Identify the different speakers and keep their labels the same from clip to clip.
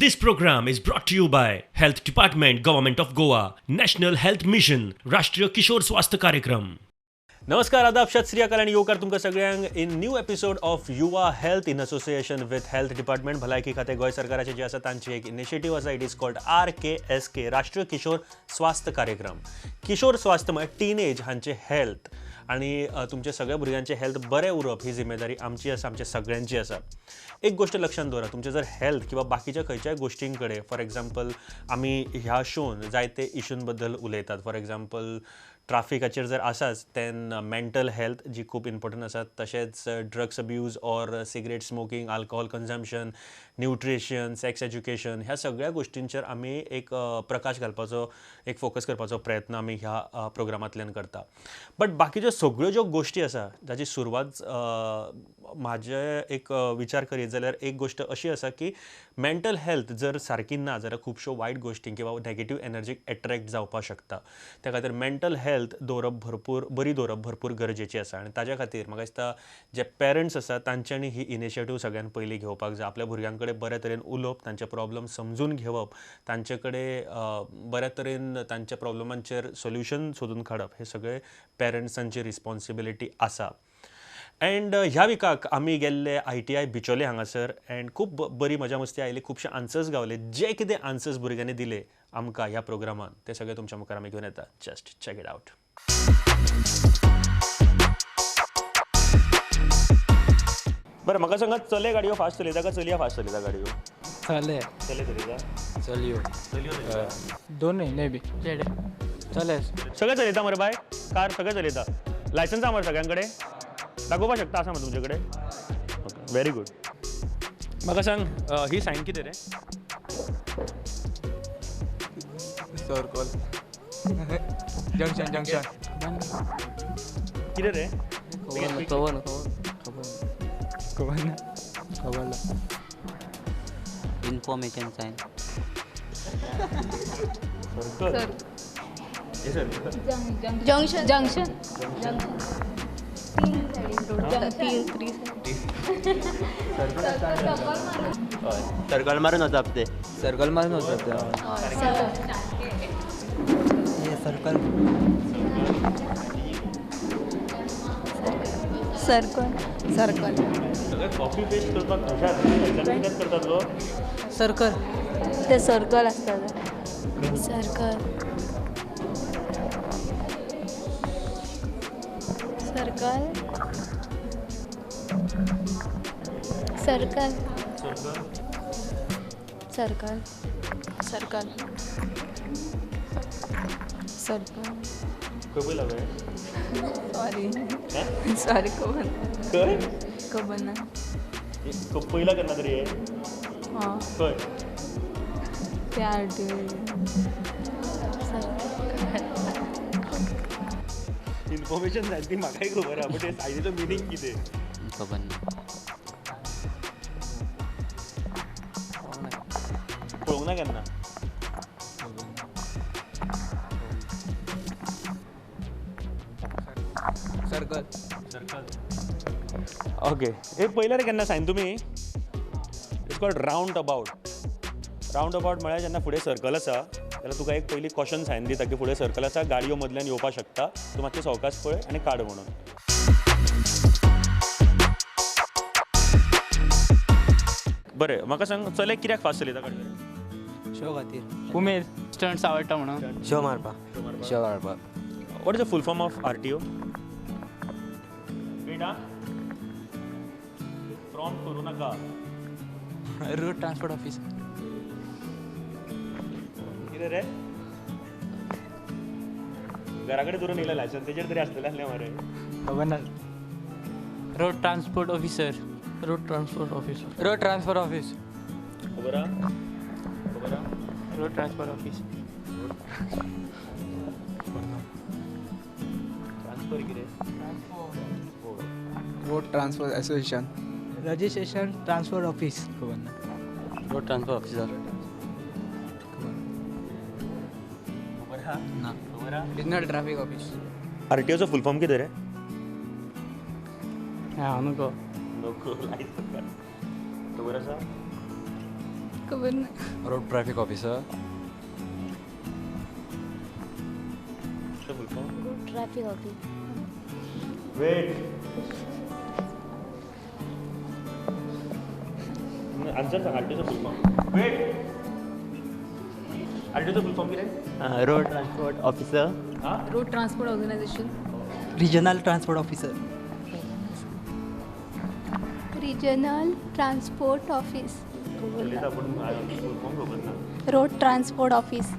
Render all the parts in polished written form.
Speaker 1: This program is brought to you by Health Department, Government of Goa, National Health Mission, Rashtriya Kishore Swasthya Karyakram.
Speaker 2: नमस्कार, आदाब, सत श्री अकाल आनी येवकार तुमकां सगळ्यांक in new episode of Yuva health in association with health department. भलायकी खातें गोंय सरकाराचें जें आसा तांची एक इनिशिएटीव आसा. It is called RKSK, Rashtriya Kishore Swasthya Karyakram. Kishore स्वास्थ्य म्हळ्यार टीनेज हांचे हेल्थ आनी तुमच्या सगळ्या भुरग्यांचें हेल्थ बरें उरप ही जिम्मेदारी आमची आसा, आमच्या सगळ्यांची आसा. एक गोश्ट लक्षांत दवरा, तुमचें जर हेल्थ किंवा बाकीच्या खंयच्याय गोश्टीं कडेन, फॉर एग्जाम्पल आमी ह्या शोन जायते इशूं बद्दल उलयतात, फॉर एग्जाम्पल ट्राफिकाचेर जर आसाच, then mental health जी खूब इम्पॉर्टंट आसा, तशेंच drugs abuse or cigarette smoking, alcohol consumption, nutrition, sex education, ह्या सगळ्या गोश्टींचेर आमी एक प्रकाश घालपाचो, एक फोकस करपाचो प्रयत्न आमी ह्या प्रोग्रामांतल्यान करता. बट बाकीच्यो सगळ्यो ज्यो गोश्टी आसा जाची सुरवात म्हाजे एक विचार करीत जाल्यार एक गोश्ट अशी आसा की मेंटल हेल्थ जर सारकी ना जाल्यार खुबश्यो वायट गोश्टी किंवा नेगेटीव एनर्जीक एट्रॅक्ट जावपाक शकता. त्या खातीर मेंटल हेल्थ दवरप भरपूर बरी दवरप भरपूर गरजेची आसा आनी ताज्या खातीर म्हाका दिसता जे पेरंट्स आसा तांच्यांनी ही इनिशिएटीव सगळ्यान पयलीं घेवपाक जाय. आपल्या भुरग्यां कडेन बऱ्या तरेन उलोवप, तांचे प्रॉब्लम समजून घेवप, तांचे कडेन बऱ्या तरेन तांच्या प्रॉब्लमांचेर सोल्युशन सोदून काडप, हे सगळे पेरंट्सांची रिस्पॉन्सिबिलिटी आसा. एंड ह्या विकाक आमी गेल्ले ITI Bicholim हांगासर एंड खूब बरी मजा मस्ती आयली, खुबशे आन्सर्स गावले. जे कितें आन्सर्स भुरग्यांनी दिले आमकां ह्या प्रोग्रामान ते सगळे तुमच्या मुखार आमी घेवन येता. Just check it out. बरें, म्हाका सांगात, चले गाडयो फास्ट चलयता काय चलया फास्ट चलयता गाडयो?
Speaker 3: चले.
Speaker 2: चले चलयता?
Speaker 3: चलयो.
Speaker 2: चलयो चलयता?
Speaker 3: दोनूय न्हय बी चेडे चले.
Speaker 2: सगळे चलयता मरे बाय, कार सगळे चलयता. लायसन्स आसा मरे सगळ्यां कडेन? दाखोवपाक शकता आसा मरे तुमचे कडेन? Okay, very good. म्हाका सांग, ही सायन कितें रे?
Speaker 4: Circle, junction, junction.
Speaker 2: कितें रे?
Speaker 3: खबर ना, खबर
Speaker 4: खबर ना,
Speaker 3: खबर ना.
Speaker 5: Information sign.
Speaker 2: Circle.
Speaker 6: Junction, junction, तीन थ्री.
Speaker 5: सर्कल मारून वचप ते.
Speaker 4: सर्कल मारून वचप ते.
Speaker 5: Circle
Speaker 6: circle circle.
Speaker 2: सगळें कॉपी पेस्ट करपाक हुशार करतात गो.
Speaker 3: सर्कल
Speaker 6: ते सर्कल आसता. Circle, circle, circle, circle, circle, circle.
Speaker 2: खंय पयला गो?
Speaker 6: सॉरी सॉरी, खबर
Speaker 2: खंय?
Speaker 6: खबर ना.
Speaker 2: पयला केन्ना तरी?
Speaker 6: हां,
Speaker 2: खंय?
Speaker 6: ते आर टी
Speaker 2: इन्फॉर्मेशन जाय ती म्हाकाय खबर आहा, बट ते सायनीचो मिनींग कितें
Speaker 5: खबर ना.
Speaker 2: पळोवंक ना केन्ना?
Speaker 4: सर्कल.
Speaker 2: सर्कल. ओके, हे पयलें रे केन्ना सायन तुमी? It's called round about. Round about म्हळ्यार जेन्ना फुडें सर्कल आसा जाल्यार तुका एक पयलीं कॉशन सायन दिता की फुडें सर्कल आसा, गाडयो मदल्यान येवपाक शकता, तूं मातशें सवकास पळय आनी काड म्हणून. बरें, म्हाका सांग, चले कित्याक फास्ट चलयता गाडयो?
Speaker 4: शो खातीर.
Speaker 3: उमेद. स्टंट्स आवडटा म्हणून.
Speaker 5: शो मारपाक. शो मारपाक.
Speaker 2: What is the full form of RTO? बेटा प्रॉम्प्ट करूं नाका.
Speaker 3: Road transport office.
Speaker 2: कितें रे? घरा कडेन दवरून येयला लायसन्स, तेजेर तरी आसतलें आसलें मरे.
Speaker 4: खबर ना.
Speaker 3: Road transport officer. Road transport officer.
Speaker 4: Road transfer office.
Speaker 2: खबर आहा? खबर आहा?
Speaker 3: Road transfer office.
Speaker 2: Transfer कितें?
Speaker 4: Road transfer association.
Speaker 3: Registration transfer office.
Speaker 4: खबर ना.
Speaker 5: Road transfer officer.
Speaker 2: खबर आहा?
Speaker 5: ना.
Speaker 2: खबर आहा?
Speaker 4: Regional traffic office.
Speaker 2: आरटीओचो फुल फॉर्म कितें रे?
Speaker 3: हांव नको.
Speaker 2: नको. खबर आसा?
Speaker 6: खबर ना.
Speaker 5: Road traffic officer.
Speaker 2: Full form?
Speaker 7: Road traffic office.
Speaker 2: Wait, answer सांग. आरटीओचो full form. Weight, आरटीओचो full form कितें?
Speaker 5: Road transport officer.
Speaker 6: Road transport organisation.
Speaker 4: Regional transport officer.
Speaker 7: Regional transport office.
Speaker 2: उलयता पूण फुल फॉर्म खबर ना.
Speaker 7: Road transport office.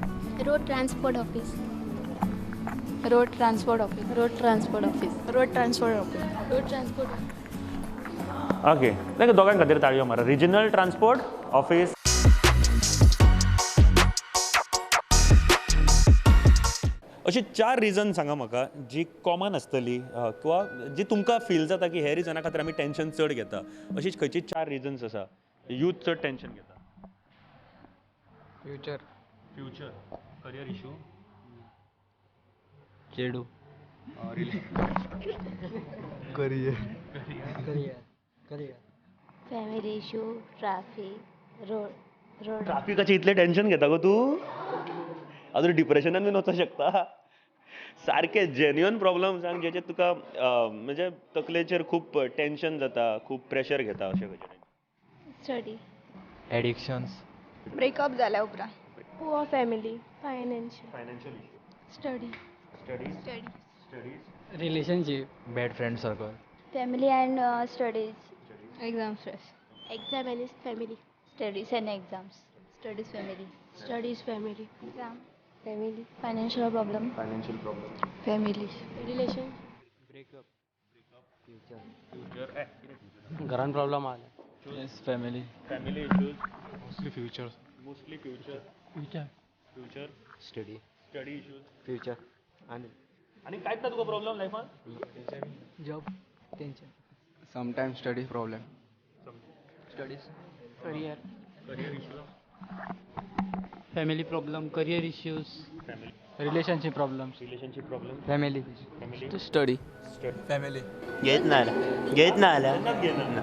Speaker 7: Road transport office. Road transport office. Road transport office.
Speaker 6: Road transport office.
Speaker 7: Road transport.
Speaker 2: Okay, नाही, दोगां खातीर ताळयो मारा. Regional transport office. अशी चार रिजन सांगा म्हाका जी कॉमन आसतली किंवा जी तुमकां फील जाता की हे रिजना खातीर आमी टेंशन चड घेता, अशी खंयची चार रिजन्स आसा यूथ चड टेंशन घेता?
Speaker 4: फ्युचर.
Speaker 2: फ्युचर, करियर इशू,
Speaker 5: चेडू,
Speaker 4: career. Career. Career.
Speaker 7: Family issue, traffic, road road.
Speaker 2: ट्राफिकाचें इतलें टेंशन घेता गो तूं? अजून डिप्रेशनान बीन वचूंक शकता. सारकें जेन्युअन प्रॉब्लम सांग जेचे तुका म्हणजे तकलेचेर खूब टेंशन जाता, खूब प्रेशर घेता, अशें खंयचें?
Speaker 7: स्टडी.
Speaker 5: एडिक्शन्स.
Speaker 6: ब्रेकअप जाल्या उपरांत.
Speaker 7: Poor family. Financial.
Speaker 2: Financial issue.
Speaker 7: Study.
Speaker 2: Studies.
Speaker 7: Study.
Speaker 2: Studies.
Speaker 3: Relationship.
Speaker 5: Bad friend circle.
Speaker 7: Family and studies. Exam stress. Exam and family. Studies and exams. Studies family. Studies family. Exam. Family. Financial problem.
Speaker 2: Financial problem.
Speaker 6: Family.
Speaker 7: Relation.
Speaker 5: Breakup. Future.
Speaker 2: Future.
Speaker 3: घरान problem आले.
Speaker 5: Yes, family.
Speaker 2: Family issues.
Speaker 8: Mostly future.
Speaker 2: Mostly future.
Speaker 3: Future.
Speaker 2: Future.
Speaker 5: Study.
Speaker 2: Study issues.
Speaker 5: Future. आनी
Speaker 2: आनी कांयच ना तुका problem लायफान?
Speaker 4: Job tension.
Speaker 9: Sometimes study problem. Studies.
Speaker 3: Career.
Speaker 2: Career issue.
Speaker 3: Family problem, career issues.
Speaker 2: Family.
Speaker 4: Relationship problems.
Speaker 2: Relationship problem.
Speaker 4: Family.
Speaker 2: Family.
Speaker 9: Study.
Speaker 4: Family.
Speaker 5: घेत ना आल्या, घेत ना आल्या.
Speaker 2: केन्नाच घेयना.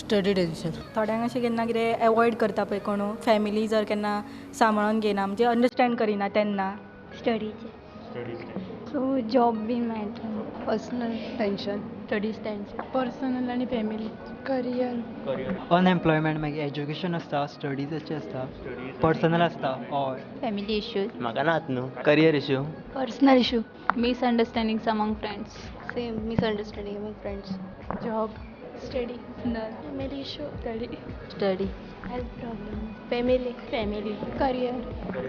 Speaker 10: Study tension. थोड्यांक अशें केन्ना कितें एवॉयड करता पळय कोणू, फॅमिली जर केन्ना सांबाळून घेयना, म्हणजे अंडरस्टँड करिना तेन्ना.
Speaker 7: स्टडीचे.
Speaker 2: Studies tension.
Speaker 6: सो जॉब बीन मेळटा. Personal tension. Studies tension.
Speaker 10: Personal आनी फॅमिली.
Speaker 6: करियर.
Speaker 2: करियर.
Speaker 4: अनएम्प्लॉयमेंट, मागीर एज्युकेशन आसता, स्टडीजाचें आसता,
Speaker 2: स्टडीज.
Speaker 4: पर्सनल आसता. हय.
Speaker 7: Family issues.
Speaker 5: म्हाका नात न्हू. Career issue.
Speaker 7: Personal issue.
Speaker 6: Misunderstandings among friends.
Speaker 7: Same misunderstanding among friends.
Speaker 6: Job.
Speaker 7: Study. Family issue.
Speaker 6: Study. Study.
Speaker 7: Health problem. Family. Family. Career.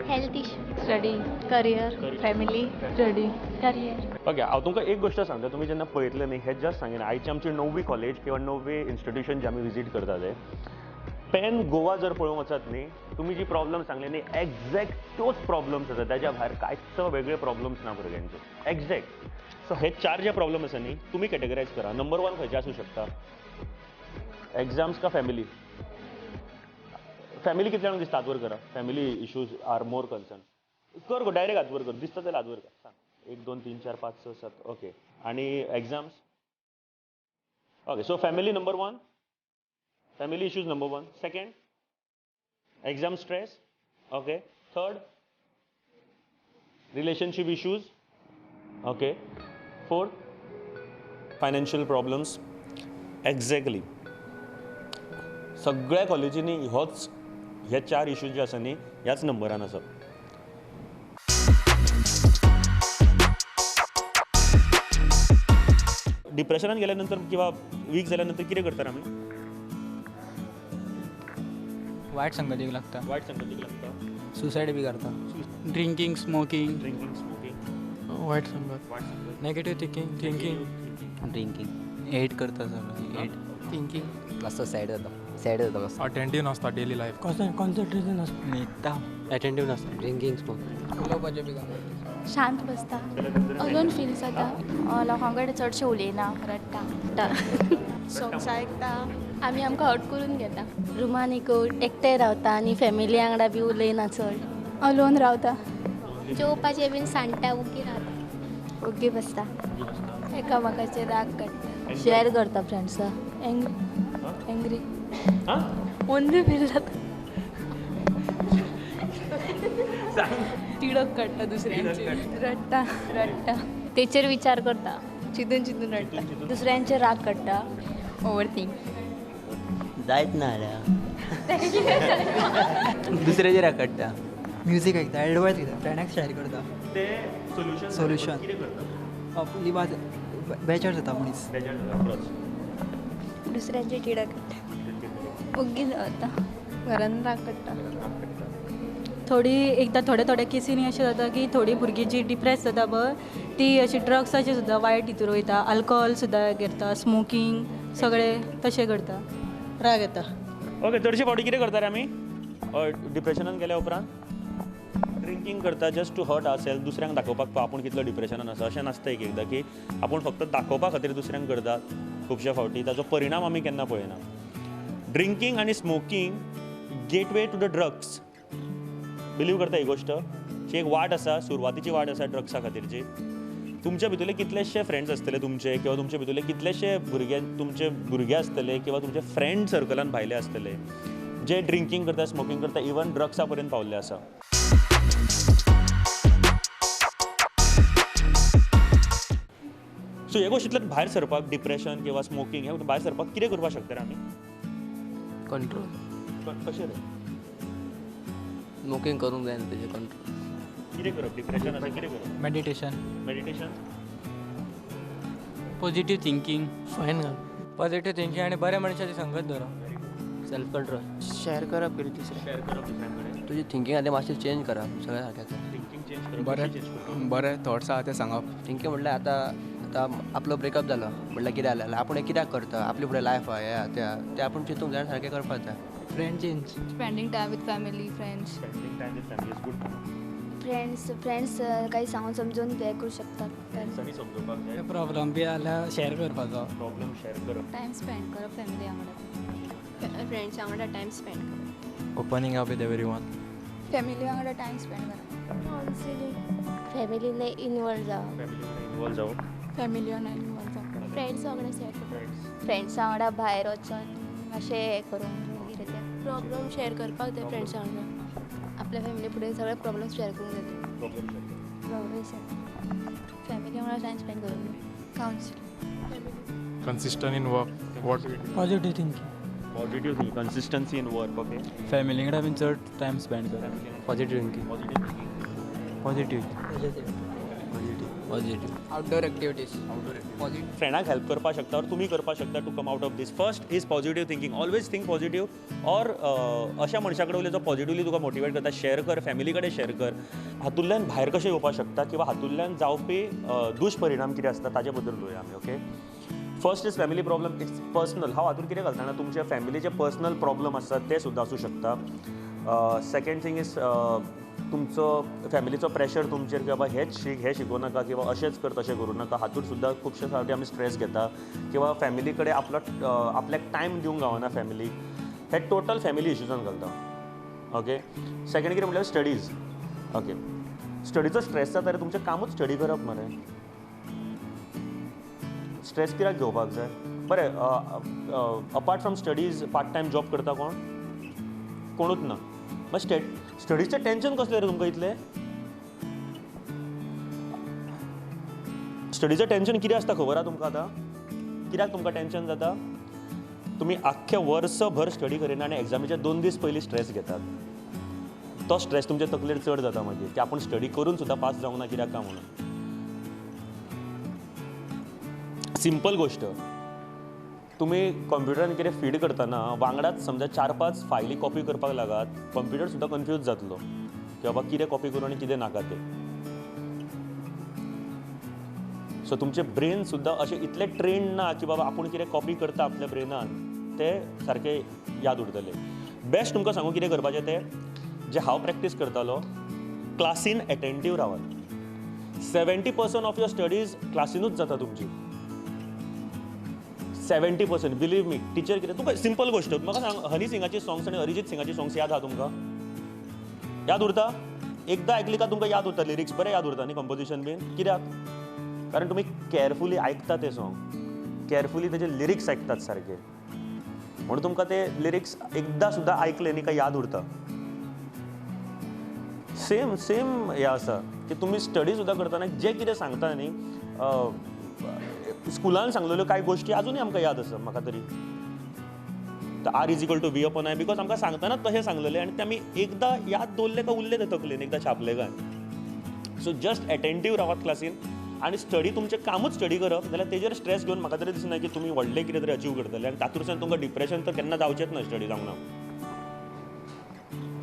Speaker 7: Health issue.
Speaker 6: Study. Career. Family. Study.
Speaker 7: Career.
Speaker 2: Okay, हांव तुमकां एक गोश्ट सांगता, तुमी जेन्ना पळयतले न्ही हें जस्ट सांगेन. आयची आमची णव्वी कॉलेज किंवा णव्वी इन्स्टिट्यूशन जे आमी विजीट करता ते पॅन गोवा जर पळोवंक वचत न्ही, तुमी जी प्रॉब्लम सांगले न्ही एग्जॅक्ट त्योच प्रॉब्लम्स आसा, ताज्या भायर कांयच वेगळे प्रॉब्लम्स ना भुरग्यांचे एग्जॅक्ट. सो हे चार जे प्रॉब्लम आसा न्ही तुमी कॅटेगरायज करा. नंबर वन खंयचे आसूं शकता? एग्जाम्स का फॅमिली? फॅमिली कितल्या जाणांक दिसता हातवर करा. Family issues are more concern. कर गो, डायरेक्ट हातवर कर, दिसता जाल्यार हातवर कर, सांग. 1 2 3 4 5 6 7. ओके, आनी exams? Okay, so family number 1, family issues number 1. Second, exam stress. Okay, third, relationship issues. Okay, fourth, financial problems. Exactly सगळ्या कॉलेजींनी होच हे चार इश्यूज जे आसा न्ही ह्याच नंबरान आसा. डिप्रेशनान गेल्या नंतर किंवा वीक जाल्या नंतर कितें करतात आमी?
Speaker 4: वायट संगतीक लागता.
Speaker 2: वायट संगतीक लागता.
Speaker 4: सुसायड बी करता.
Speaker 3: Drinking, smoking.
Speaker 2: ड्रिंकिंग, स्मोकिंग,
Speaker 4: वायट संगत,
Speaker 2: वायट संगत,
Speaker 4: negative thinking, thinking,
Speaker 5: drinking, hate करता सगळें, हेट,
Speaker 4: थिंकिंग,
Speaker 5: मातसो सॅड जाता, सॅड जाता मातसो.
Speaker 8: अटेंटीव नासता डेली लायफ.
Speaker 3: कॉन्सन्ट्रेशन नासता,
Speaker 4: न्हिदता,
Speaker 3: अटेंटीव नासता.
Speaker 5: ड्रिंकिंग, स्मोकिंग,
Speaker 4: उलोवपाचें बी काम.
Speaker 7: शांत बसता. अलोन फील जाता. लोकां कडेन चडशें उलयना, रडटा.
Speaker 6: सॉंग्स आयकता.
Speaker 7: आमी आमकां हर्ट करून घेता. रुमान एक एकटें रावता आनी फॅमिली वांगडा बी उलयना चड.
Speaker 6: अलोन रावता.
Speaker 7: जेवपाचें बीन सांडटा, ओगी रावता, ओगी बसता,
Speaker 6: एकामेकाचेर राग काडटा,
Speaker 7: शेअर करता फ्रेंड्सा.
Speaker 6: एंग्री, एंग्री, ओनली फील जाता. तिडक काडटा दुसऱ्यांचेर. रडटा रडटा.
Speaker 7: तेचेर विचार करता.
Speaker 6: चिंतून चिंतून रडटा.
Speaker 7: दुसऱ्यांचेर राग काडटा.
Speaker 6: Over think.
Speaker 5: जायत ना दुसऱ्याचेर राग काडटा.
Speaker 4: म्युजीक आयकता, एडवायस घेता, फ्रेंडाक शेअर करता.
Speaker 2: ते सोल्युशन
Speaker 4: सोल्युशन
Speaker 2: कितें करता?
Speaker 4: लिबाज बेजार जाता मनीस.
Speaker 2: बेजार जाता.
Speaker 7: दुसऱ्यांची तिडक काडटा. ओग्गी जाता.
Speaker 6: घरान राग काडटा.
Speaker 10: थोडी एकदां थोड्या थोड्या केसींनी अशें जाता की थोडीं भुरगीं जीं डिप्रेस जाता पळय ती अशी ड्रग्साचे सुद्दां वायट हितूर वयता, अल्कोहोल सुद्दां घेता, स्मोकींग सगळें तशें करता.
Speaker 3: राग येता.
Speaker 2: ओके, चडशे फावटी कितें करता रे आमी डिप्रेशनान गेल्या उपरांत? ड्रिंकींग करता just to hurt our self, दुसऱ्यांक दाखोवपाक आपूण कितलो डिप्रेशनान आसा. अशें नासता एक एकदां की आपूण फक्त दाखोवपा खातीर दुसऱ्यांक करता. खुबशा फावटी ताचो परिणाम आमी केन्ना पळयना. ड्रिंकींग आनी smoking gateway to the drugs. Believe करता ही गोश्ट? जी एक वाट आसा, सुरवातीची वाट आसा ड्रग्सा खातीरची. तुमच्या भितरले कितलेशे फ्रेंड्स आसतले तुमचे, किंवा तुमचे भितरले कितलेशे भुरगे, तुमचे भुरगे आसतले किंवा तुमचे फ्रेंड सर्कलान भायले आसतले जे ड्रिंकींग करता, स्मोकींग करता, इवन ड्रग्सा पर्यंत पावल्ले आसा. सो हे गोश्टींतल्यान भायर सरपाक, डिप्रेशन किंवा स्मोकींग ह्या भायर सरपाक कितें करपाक शकता रे आमी?
Speaker 5: कंट्रोल.
Speaker 2: कशें रे?
Speaker 5: स्मोकींग करूंक जायना तेजें कंट्रोल.
Speaker 2: कितें करप? डिप्रेशन आसा कितें करप?
Speaker 4: Meditation.
Speaker 2: Meditation.
Speaker 3: Positive thinking.
Speaker 4: Fine घाल. पॉझिटिव्ह थिंकींग आनी बऱ्या मनशाची संगत दवरप.
Speaker 5: Self control.
Speaker 4: शेअर करप कितें दुसरें.
Speaker 2: शेअर करप दुसऱ्यां कडेन.
Speaker 5: तुजी थिंकींग आतां मातशें चेंज करप सगळ्या सारकें.
Speaker 2: थिंकींग चेंज करप.
Speaker 9: बरें बरें थॉट्स आहा ते सांगप.
Speaker 5: थिंकींग म्हटल्यार आतां आतां आपलो ब्रेकअप जालो म्हटल्यार कितें जालें आपूण हें कित्याक करता, आपली फुडें लायफ आहा हें तें तें आपूण चिंतूंक जाय सारकें करपाक जाय.
Speaker 4: Friend change.
Speaker 6: Spending time with family, friends.
Speaker 2: Spending time with family is good.
Speaker 7: Friends friends काही सांगून समजून हे करू शकतात.
Speaker 2: फ्रेंड्सांनी समजोवपाक जाय.
Speaker 4: प्रॉब्लम बी जाल्यार शेअर करपाचो.
Speaker 2: प्रॉब्लम शेअर करप.
Speaker 6: टायम स्पेंड करप फॅमिली वांगडा. फ्रेंड्स वांगडा टायम स्पेंड करप.
Speaker 9: Opening up with everyone.
Speaker 6: Family वांगडा टायम स्पेंड करप.
Speaker 7: कावन्सिलींग. फॅमिलीन इनवॉल्व जावप.
Speaker 2: फॅमिलीन इनवॉल्व जावप.
Speaker 6: फॅमिली वांगडा इनवॉल्व जावप.
Speaker 7: फ्रेंड्स वांगडा शेअर करप. फ्रेंड्सां वांगडा भायर वचून मातशें हें करूंक कितें तें.
Speaker 6: प्रॉब्लम शेअर करपाक जाय फ्रेंड्सां वांगडा. आपल्या फॅमिली फुडें सगळे प्रॉब्लम शेअर करूंक जाय.
Speaker 7: प्रॉब्लम शेअर फॅमिली वांगडा टायम स्पेंड करूंक जाय.
Speaker 6: Counselling.
Speaker 8: Consistent in work. What?
Speaker 4: Positive thinking.
Speaker 2: Positive thinking. Consistency in work. Okay.
Speaker 9: Family कडेन बीन चड टायम स्पेंड करप.
Speaker 5: Positive thinking.
Speaker 2: Positive thinking.
Speaker 5: Positive. Positive. Positive.
Speaker 4: Outdoor activities. Positive.
Speaker 2: फ्रेंडाक help करपाक शकता और तुमी करपाक शकता to come out of this. First is positive thinking. Always think positive. और अशा मनशा कडेन उलय जो पॉझिटिवली तुका मोटिवेट करता. शेअर कर, फॅमिली कडेन शेअर कर. हातूंतल्यान भायर कशें येवपाक शकता किंवा हातूंतल्यान जावपी दुश्परिणाम कितें आसता ताजे बद्दल उलोवया आमी. Okay, first is family problem. It's personal. हांव हातूंत कितें घालता ना, तुमच्या फॅमिलीचे पर्सनल प्रॉब्लम आसतात ते सुद्दां आसूं शकता. सेकंड थिंग is तुमचो फॅमिलीचो प्रेशर तुमचेर की बाबा हेच शीक, हें शिकोवं नाका किंवा अशेंच कर, तशें करूं नाका. हातूंत सुद्दां खुबशे फावटी आमी स्ट्रेस घेता किंवा फॅमिली कडेन आपलो आपल्याक टायम दिवंक गावना फॅमिलीक. हे टोटल फॅमिली इश्यूजान घालता. ओके, सेकंड कितें म्हटल्यार स्टडीज. ओके, स्टडीचो स्ट्रेस जाता रे, तुमचें कामूच स्टडी करप मरे. स्ट्रेस कित्याक घेवपाक जाय? बरें, apart from studies part time job करता कोण? कोणूच ना. मागीर स्टडीजचें टेंशन कसलें रे तुमकां इतलें? स्टडीचें टेंशन कितें आसता खबर आसा तुमकां आतां? कित्याक तुमकां टेंशन जाता? तुमी आख्खें वर्सभर स्टडी करिना आनी एग्जामीच्या 2 दीस पयलीं स्ट्रेस घेतात. तो स्ट्रेस तुमच्या तकलेर चड जाता मागीर की आपूण स्टडी करून सुद्दां पास जावंक ना कित्याक काय म्हणून. सिंपल गोश्ट, तुमी कंप्युटरान कितें फीड करतना वांगडाच समजा 4-5 फायली कॉपी करपाक लागात, कंप्युटर सुद्दां कन्फ्यूज जातलो की बाबा कितें कॉपी करूं आनी कितें नाका तें. सो तुमचें ब्रेन सुद्दां अशें इतलें ट्रेन्ड ना की बाबा आपूण कितें कॉपी करता आपल्या ब्रेनान तें सारकें याद उरतलें. बेस्ट तुमकां सांगू कितें करपाचें तें, जें हांव प्रॅक्टीस करतालो, क्लासीन एटेंटीव रावात. 70% ऑफ your studies क्लासीनूच जाता तुमची. 70%, बिलीव मी. टिचर कितें तुका सिंपल गोश्ट म्हाका सांग, हनी सिंगाची सॉंग्स आनी अरिजीत सिंगाची सॉंग्स याद आहा तुमकां? याद उरता? एकदां आयकली काय तुमकां याद उरता लिरिक्स बरें याद उरता न्ही, कंपोजिशन बीन. कित्याक? कारण तुमी केअरफुली आयकता तें सॉंग, केअरफुली तेजे लिरिक्स आयकतात सारके, म्हणून तुमकां ते लिरिक्स एकदां सुद्दां आयकले न्ही काय याद उरता. सेम सेम हें आसा की तुमी स्टडी सुद्दां करतना जें कितें सांगता न्ही, स्कुलान सांगलेल्यो कांय गोश्टी आजुनूय आमकां याद आसा. म्हाका तरी R is equal to V upon I, because आमकां सांगतना तशें सांगलेलें आनी तें आमी एकदां याद दवरलें काय उरलें तें तकलेन, एकदां छापलें काय. सो जस्ट एटेंटीव रावात क्लासीन आनी स्टडी तुमचें कामूच स्टडी करप, जाल्यार तेजेर स्ट्रेस घेवन म्हाका तरी दिसना की तुमी व्हडलें कितें तरी अचीव करतले आनी तातूंतल्यान तुमकां डिप्रेशन तर केन्ना जावचेंच ना स्टडी जावंक ना.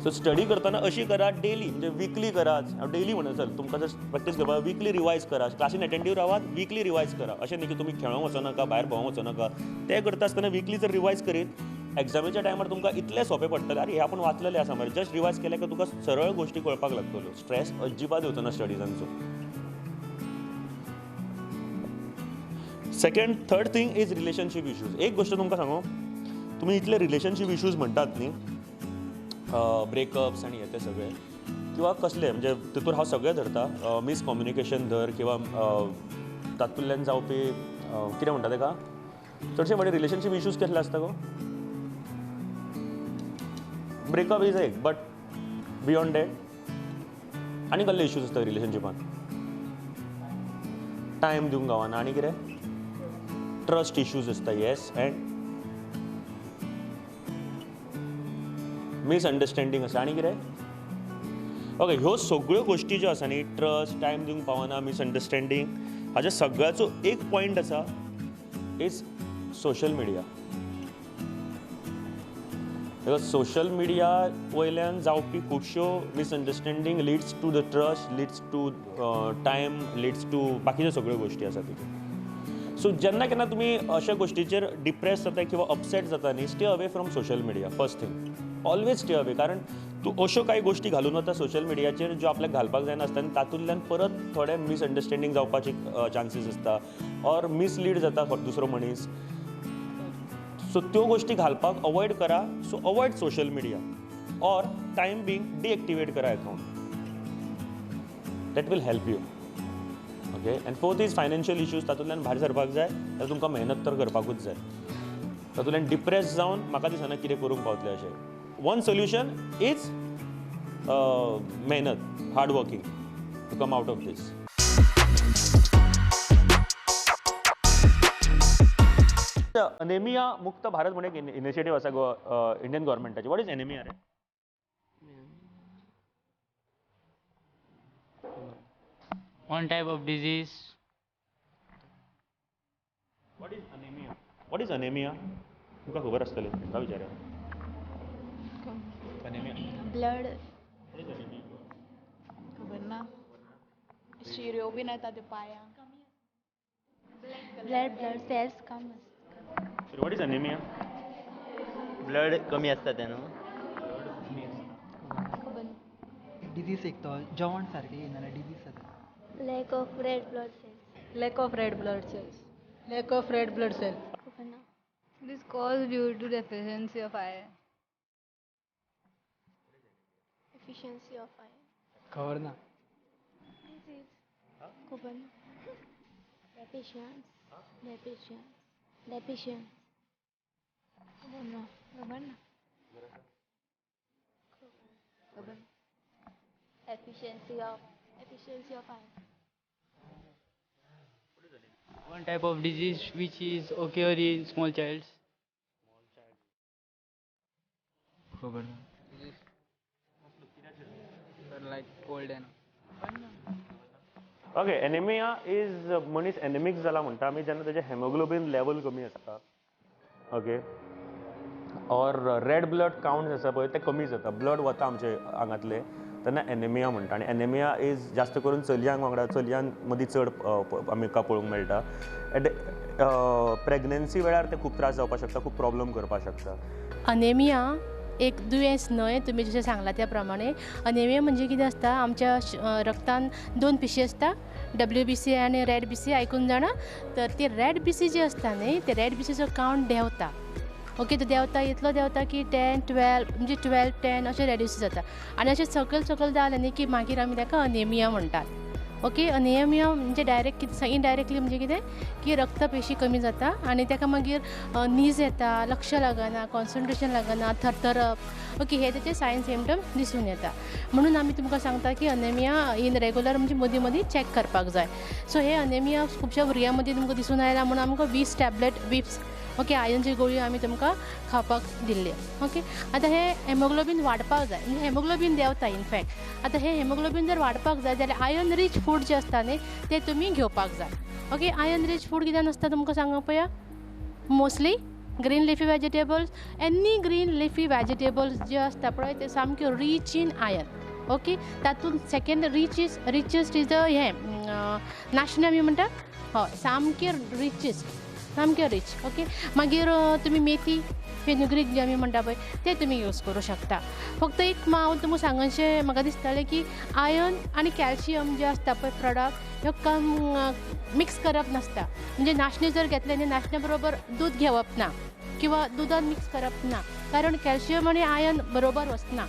Speaker 2: सो स्टडी करतना अशी करा डेली, म्हणजे विकली करा, डेली म्हणून चल तुमकां जर प्रॅक्टीस करपाक विकली रिवायज करा, क्लासीन एटेंटीव रावात, विकली रिवायज करा. अशें न्ही की तुमी खेळोंक वचनाका, भायर भोंवंक वचनाका. तें करता आसतना विकली जर रिवायज करीत एग्जामीच्या टायमार तुमकां इतलें सोंपें पडटलें, आरे हें आपूण वाचलेलें आसा मरे, जस्ट रिवायज केलें काय तुका सरळ गोश्टी कळपाक लागतल्यो. स्ट्रेस अजिबात येवचो ना स्टडिजांचो. Second third thing is relationship issues. एक गोश्ट तुमकां सांगू, तुमी इतले रिलेशनशीप इश्यूज म्हणटात न्ही, ब्रेकअप्स आनी हे ते सगळे किंवा कसले, म्हणजे तितूर हांव सगळें धरता, मिसकम्युनिकेशन धर किंवा तातूंतल्यान जावपी कितें म्हणटा तेका, चडशे म्हणजे रिलेशनशीप इश्यूज कसले आसता गो? ब्रेकअप is एक, बट बियोंड that आनी कसले इश्यूज आसता रिलेशनशिपान? टायम दिवंक गावना आनी कितें, ट्रस्ट इश्यूज आसता, येस, अँड मिसअंडरस्टँडींग आसा आनी कितें. ओके, ह्यो सगळ्यो गोश्टी ज्यो आसा न्ही, ट्रस्ट, टायम दिवंक पावना, मिसअंडरस्टँडींग, हाज्या सगळ्याचो एक पॉयंट आसा, is social media. Because social media वयल्यान जावपी खुबश्यो misunderstanding leads to the trust, leads to time, leads to बाकीच्यो सगळ्यो गोश्टी आसा तितून. सो जेन्ना केन्ना तुमी अशा गोश्टीचेर डिप्रेस जाता किंवा अपसेट जाता न्ही, stay away from social media. First thing, always stay away. कारण तूं अश्यो कांय गोश्टी घालून वता सोशल मिडियाचेर ज्यो आपल्याक घालपाक जायनासता आनी तातूंतल्यान परत थोडे मिसअंडरस्टँडींग जावपाचे चान्सीस आसता ऑर मिसलीड जाता दुसरो मनीस. सो त्यो गोश्टी घालपाक अवॉयड करा. So avoid social media or time being deactivate करा account, that will help you. Okay, and fourth is financial issues. तातूंतल्यान भायर सरपाक जाय जाल्यार तुमकां मेहनत तर करपाकूच जाय. तातूंतल्यान डिप्रेस जावन म्हाका दिसना कितें करूंक पावतलें अशें. वन सोल्युशन is मेहनत, hard working to come out of this. Anaemia मुक्त भारत म्हणून एक इनिशिएटीव आसा गो इंडियन गव्हर्मेंटाची. What is anaemia रे?
Speaker 3: One type of disease.
Speaker 2: What is anemia? What is anemia? तुमकां खबर आसतलें, तांकां विचारया. Anemia
Speaker 7: blood.
Speaker 2: What is anemia?
Speaker 6: खबर ना. शिऱ्यो बीन येता ते पांयांक.
Speaker 7: Blood blood cells cum.
Speaker 2: What is anemia?
Speaker 11: Blood कमी आसता तें न्हू.
Speaker 12: डिजीज एक तो जेवण सारकें येना जाल्यार डिजीज जाता.
Speaker 7: Lack of red blood cells.
Speaker 10: Lack of red blood cells. Lack of red blood cell.
Speaker 6: This caused due to deficiency of iron. Deficiency of iron.
Speaker 12: खबर ना.
Speaker 7: Disease. खबर ना. Deficiency. Deficiency. Deficiency. खबर ना. खबर ना. खबर ना. Efficiency of efficiency of iron.
Speaker 3: One type of disease which is occur in small childs.
Speaker 9: खबर ना.
Speaker 4: Like cold and.
Speaker 2: Okay, anaemia is मनीस एनेमिक जाला म्हणटा आमी जेन्ना तेजें हेमोग्लोबीन लेवल कमी आसता. ओके, और रेड ब्लड काउंट आसा पळय ते कमी जाता, ब्लड वता आमचे आंगांतलें, तेन्ना एनेमिया म्हणटा. आनी एनेमिया is जास्त करून चलयांक वांगडा, चलयां मदीं चड आमकां पळोवंक मेळटा. एट प्रेग्नन्सी वेळार ते खूब त्रास जावपाक शकता, खूब प्रॉब्लम करपाक शकता.
Speaker 13: अनेमिया एक दुयेंस न्हय, तुमी जशें सांगलां त्या प्रमाणे. अनेमिया म्हणजे कितें आसता, आमच्या रक्तान दोन पिशी आसता, WBC आनी रेड BC, आयकून जाणा. तर ती रेड BC जी आसता न्ही, ते रेड BCचो कावंट देंवता. ओके, तो देंवता, इतलो देंवता की 10, 12 म्हणजे 12, 10 अशें रेड्यूस जाता. आनी अशें सकयल सकयल जालें न्ही की मागीर आमी ताका अनेमिया म्हणटात. ओके, अनिमिया म्हणजे डायरेक्ट कितें इनडायरेक्टली म्हणजे कितें की रक्तपेशी कमी जाता आनी ताका मागीर नीज येता, लक्ष लागना, कॉन्सन्ट्रेशन लागना, थरथरप. ओके, हे तेचे सायन सिमटम दिसून येता. म्हणून आमी तुमकां सांगता की अनेमिया इन रेगुलर म्हणजे मदीं मदीं चॅक करपाक जाय. सो हे अनेमिया खुबश्या भुरग्यां मदीं तुमकां दिसून आयला म्हणून आमकां 20 टॅबलेट विप्स ओके आयर्नची गोळी आमी तुमकां खावपाक दिल्ली. ओके, आतां हे हेमोग्लोबीन वाडपाक जाय, म्हणजे हेमोग्लोबीन देंवता इनफॅक्ट. आतां हे हेमोग्लोबीन जर वाडपाक जाय जाल्यार आयर्न रीच फूड जें आसता न्ही तें तुमी घेवपाक जाय. ओके, आयर्न रीच फूड कित्यान आसता तुमकां सांगू पळया, mostly green leafy vegetables, any green leafy vegetables जे आसता पळय ते सामके रीच इन आयर्न. ओके, तातूंत सेकेंड रिचेस्ट is हें नाशणें आमी म्हणटा, हय सामकें रिचेस्ट, सामकें रीच. ओके, मागीर तुमी मेथी फेनुग्रीक जे आमी म्हणटा पळय ते तुमी यूज करूं शकता. फक्त एक हांव तुमकां सांगनशें म्हाका दिसतालें की आयर्न आनी कॅल्शियम जे आसता पळय प्रोडक्ट ह्यो कम मिक्स करप नासता. म्हणजे नाशणें जर घेतलें न्ही नाशण्या बरोबर दूद घेवप ना किंवा दुदान मिक्स करप ना, कारण कॅल्शियम आनी आयर्न बरोबर वचना,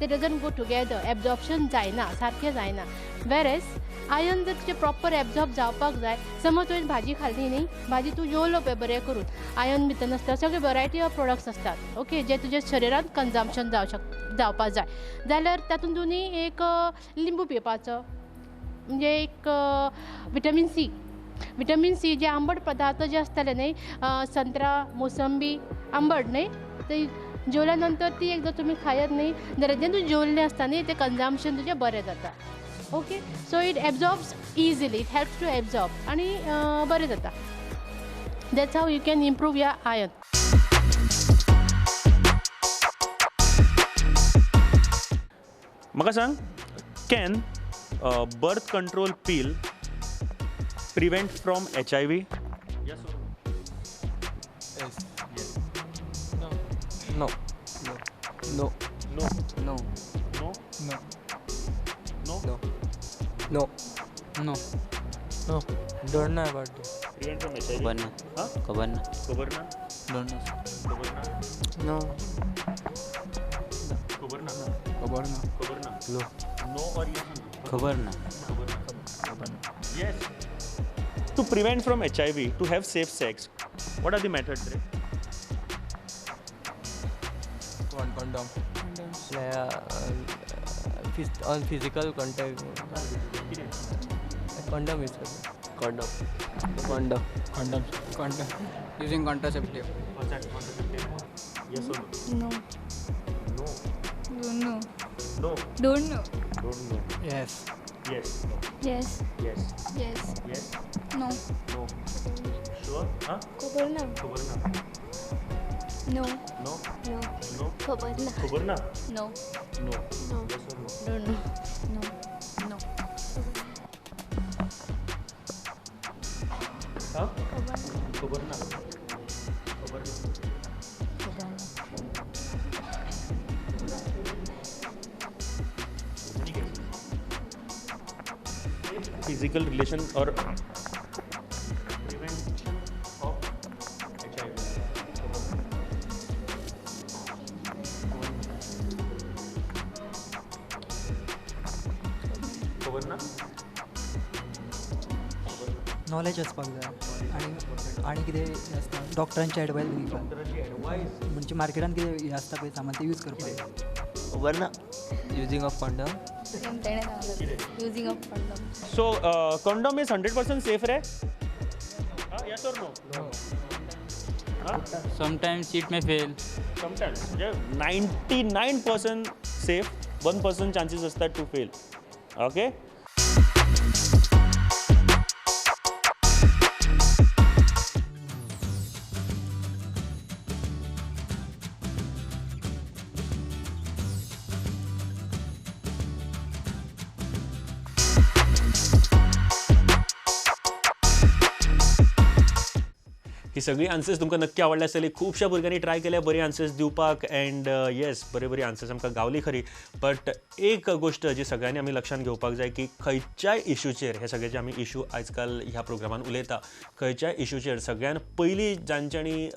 Speaker 13: ते डजन्ट गो टुगेदर, एब्जॉर्प्शन जायना, सारकें जायना. वेरेज आयर्न जर तुजें प्रॉपर एब्जॉर्ब जावपाक जाय, समज तुवें भाजी खाली न्ही, भाजी तूं जेवलो पळय बरें करून, आयर्न भितर नासता, सगळे वरायटी ऑफ प्रोडक्ट्स आसतात ओके जे तुज्या शरिरांत कन्जम्पशन जावपाक जाय, जाल्यार तातूंत तूं न्ही एक लिंबू पिवपाचो, म्हणजे एक विटमीन सी, विटमीन सी जे आंबट पदार्थ जे आसताले न्ही, संत्रा, मोसंबी आंबट न्ही, ते जेवल्या नंतर ती एकदां तुमी खायत न्ही जाल्यार जें तूं जेवल्लें आसता न्ही तें कन्जम्पशन तुजें बरें जाता. Okay, so it absorbs easily, it helps to absorb आनी बरें जाता. That's how you can improve your iron.
Speaker 2: म्हाका सांग, can birth control pill prevent from HIV? Yes or no?
Speaker 4: Yes. Yes. No. No. No.
Speaker 2: No.
Speaker 4: No.
Speaker 2: No.
Speaker 4: No.
Speaker 2: No.
Speaker 4: No. No. No. No. Don't know about this.
Speaker 2: Prevent from HIV?
Speaker 11: खबर ना.
Speaker 2: हाँ?
Speaker 11: खबर ना.
Speaker 2: खबर ना.
Speaker 4: Don't know.
Speaker 2: खबर ना.
Speaker 4: No.
Speaker 2: खबर ना.
Speaker 4: खबर ना.
Speaker 2: खबर ना.
Speaker 4: No.
Speaker 2: No or yes?
Speaker 11: खबर ना.
Speaker 2: खबर ना. खबर ना. Yes. To prevent from HIV, to have safe sex, what are the methods? Right?
Speaker 4: Condom. On physical contact. Condom is condom. Condom.
Speaker 9: Condom. Condom. Using contraceptive.
Speaker 2: What's that? Contraceptive? Yes or no?
Speaker 6: No.
Speaker 2: No.
Speaker 6: Don't know.
Speaker 2: No.
Speaker 6: Don't know.
Speaker 2: Don't know.
Speaker 9: Yes.
Speaker 2: Yes. No.
Speaker 7: Yes.
Speaker 2: Yes.
Speaker 7: Yes.
Speaker 2: Yes.
Speaker 7: No.
Speaker 2: No. Sure? Huh?
Speaker 7: खबर ना.
Speaker 2: खबर ना.
Speaker 7: No.
Speaker 2: No.
Speaker 7: No.
Speaker 2: No.
Speaker 7: खबर ना.
Speaker 2: खबर ना.
Speaker 7: No.
Speaker 2: No.
Speaker 7: No.
Speaker 2: Yes or no?
Speaker 7: Don't know. No. No.
Speaker 2: Huh? खबर ना. खबर ना.
Speaker 7: खबर ना.
Speaker 2: Physical relation or prevention of HIV. खबर ना?
Speaker 12: नॉलेज आसपाक जाय आनी आनी कितें आसता डॉक्टरांची एडवायस घेवपाक, म्हणजे मार्केटान कितें हें आसता पळय सामान तें यूज करपाक जाय.
Speaker 11: खबर ना.
Speaker 4: Using of condom.
Speaker 7: Same तेणें सांगलें. Using of condom.
Speaker 2: So condom is 100% safe रे? Yes or no?
Speaker 4: No.
Speaker 2: Huh?
Speaker 3: Sometimes it may fail.
Speaker 2: Sometimes. Yeah, 99% safe, 1% chances असतात to fail. Okay? He सगळी आन्सर्स तुमकां नक्की आवडल्या आसतली. खुबश्या भुरग्यांनी ट्राय केल्या बरी आन्सर्स दिवपाक एंड येस बरी बरी आन्सर्स आमकां गावली खरी. बट एक गोश्ट जी सगळ्यांनी आमी लक्षांत घेवपाक जाय की खंयच्याय इशूचेर, हे सगळे जे आमी इशू आयजकाल ह्या प्रोग्रामान उलयता, खंयच्याय इशूचेर सगळ्यान पयलीं जांच्यांनी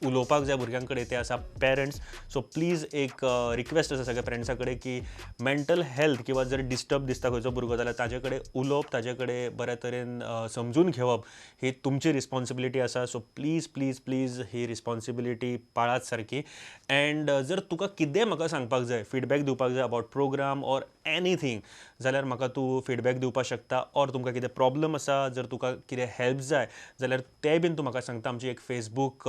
Speaker 2: उलोवपाक जाय भुरग्यां कडेन ते आसा पेरंट्स. सो प्लीज एक रिक्वेस्ट आसा सगळ्या पेरंट्सां कडेन की मेंटल हेल्थ किंवा जर डिस्टर्ब दिसता खंयचो भुरगो जाल्यार ताजे कडेन उलोवप, ताजे कडेन बऱ्या तरेन समजून घेवप ही तुमची रिस्पॉन्सिबिलिटी आसा. So please please please he responsibility पाळात सारकी. एंड जर तुका कितेंय म्हाका सांगपाक जाय, फिडबॅक दिवपाक जाय अबावट प्रोग्राम ऑर एनीथींग जाल्यार म्हाका तूं फिडबॅक दिवपाक शकता. ऑर तुमकां कितें प्रॉब्लम आसा, जर तुका कितें हेल्प जाय जाल्यार तें बीन तूं म्हाका सांगता. आमची एक फेसबूक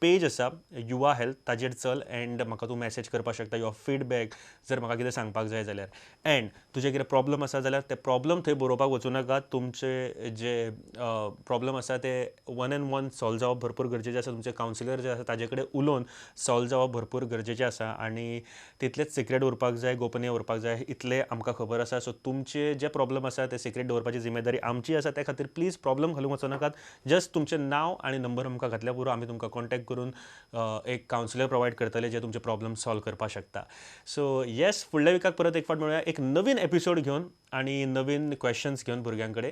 Speaker 2: पेज आसा युवा हेल्थ, ताजेर चल एंड म्हाका तूं मॅसेज करपाक शकता your feedback जर म्हाका कितें सांगपाक जाय जाल्यार. एंड तुजें कितें प्रॉब्लम आसा जाल्यार ते प्रॉब्लम थंय बरोवपाक वचूं नाका. तुमचे जे प्रॉब्लम आसा ते वन एंड वन सॉल्व जावप भरपूर गरजेचें आसा. तुमचे कावन्सिलर जे आसा ताजे कडेन उलोवन सॉल्व जावप भरपूर गरजेचें आसा आनी तितलेंच सिक्रेट उरपाक जाय, गोपनीय उरपाक जाय इतलें आमकां खबर आसा. सो तुमचे जे प्रॉब्लम आसा ते सिक्रेट दवरपाची जिम्मेदारी आमची आसा. त्या खातीर प्लीज प्रॉब्लम घालूंक वचूं नाकात. जस्ट तुमचें नांव आनी नंबर आमकां घातल्यार पुरो, आमी तुमकां कॉन्टेक्ट करून एक कावन्सिलर प्रोवायड करतले जे तुमचे प्रॉब्लम सॉल्व करपाक शकता. सो येस, फुडल्या विकाक परत एक फावट मेळुया एक नवीन एपिसोड घेवन आनी नवीन क्वेश्चन्स घेवन भुरग्यां कडेन.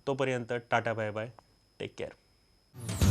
Speaker 2: तो पर्यंत tata, bye bye, take care.